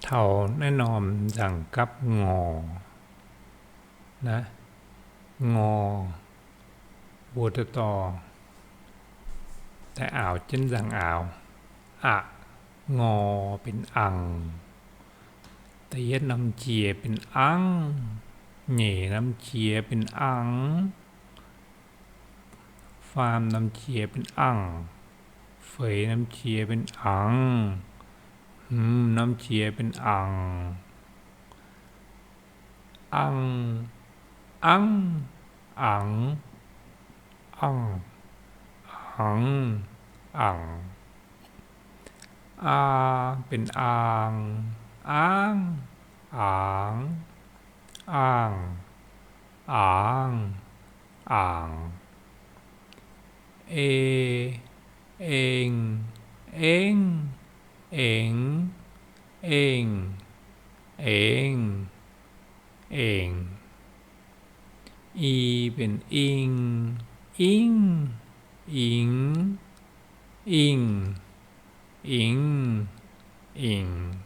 Taux naaiv norm nzangc gapv ngor, naaiv ngor, mbuo dorh dorh daaih aaux jienv nzangc aaux. Aqc, ngor benx angc. Da'yietv norm jiex benx angv, nyeic norm jiex benx angx, faam norm jiex benx angc, feix norm jiex benx angx, hmz norm jiex benx angc. Angv, angv, angx, angh, angx, angc. Aa benx aang, aangv, aangx, aangh, aangh, angc. E, eng, engv, engx, engh, engx, engc. I benx ing, ingv, ingx, ingh, ingx, ingc.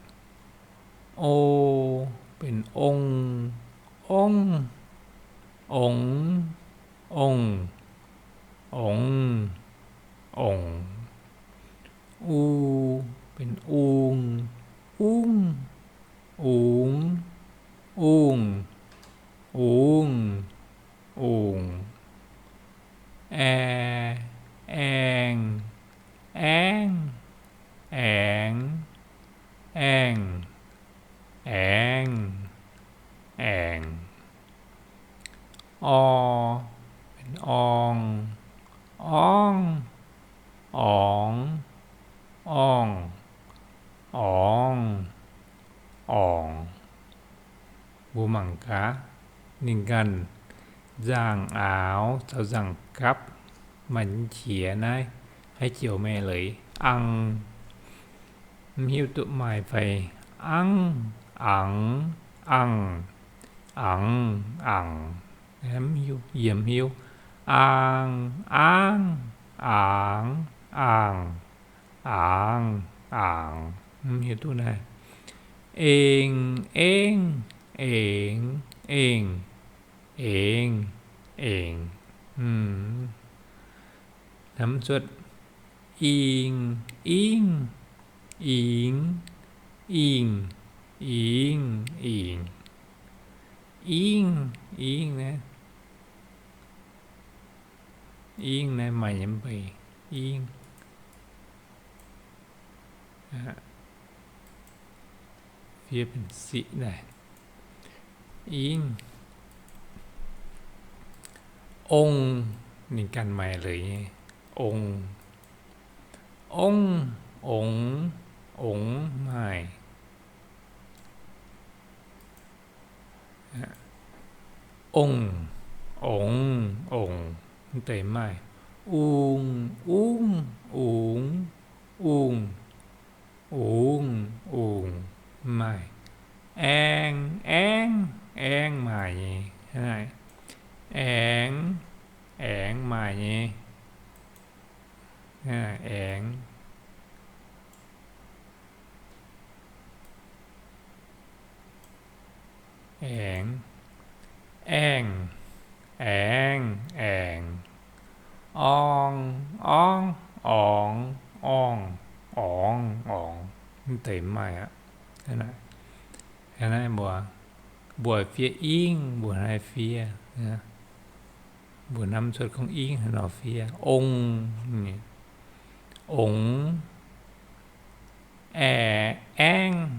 O benx ong, ongv, ongx, ongh, ongx, ongx. U benx ung, ungv, ungx, ungh, ungh, ungx. A, aeng, aengv, aengx, aengh, aengx. O benx ong, ongv, ongx, ongh, orngx, orngx. Mbuo mangc gaax, ninh ganh nzangc aaux caux nzangc gapv maaih qiex naaiv, haaix joux meih leiz? Angh, mv hiuv duqv maaih fai? Angv, angx, angh, angx, angc. Mv hiuv, yiem hiuv. Aang, aangv, aangx, aangh, aangx, angx. Mv hiuv duqv naaiv. Eng, engv, engx, engh, engx, engx. Hnamv cuotv. Ing, ingv, ingx, ingh, ingx, ingx. Ingv, ingv naaiv, ingv naaiv maaih nyei mv bei. Ingv, fiev benx siqv naaiv. Ingv. Ong, ninh ganh maaih leiz nyei. Ong, ongv, ongx, ongx maaih. Ongh, ongx, ongx, mv deix maaih. Ung, ungv, ungx, ungh, ungx, ungx, mv maaih. Aeng, aengv, aengv maaih nyei. Aengx, aengx maaih nyei. Aengx, aengx, aengx, aengx, aengx. Ong, ongv, ongx, ongh, orngx, orngx, mv deix maaih aqv. Naaiv mbuo, mbuo fiev ingv, mbuo hnangv naaiv fiev. Mbuo hnamv cuotv gorngv ingv haaix nor fiev. Ong, ongx, ae, aengv,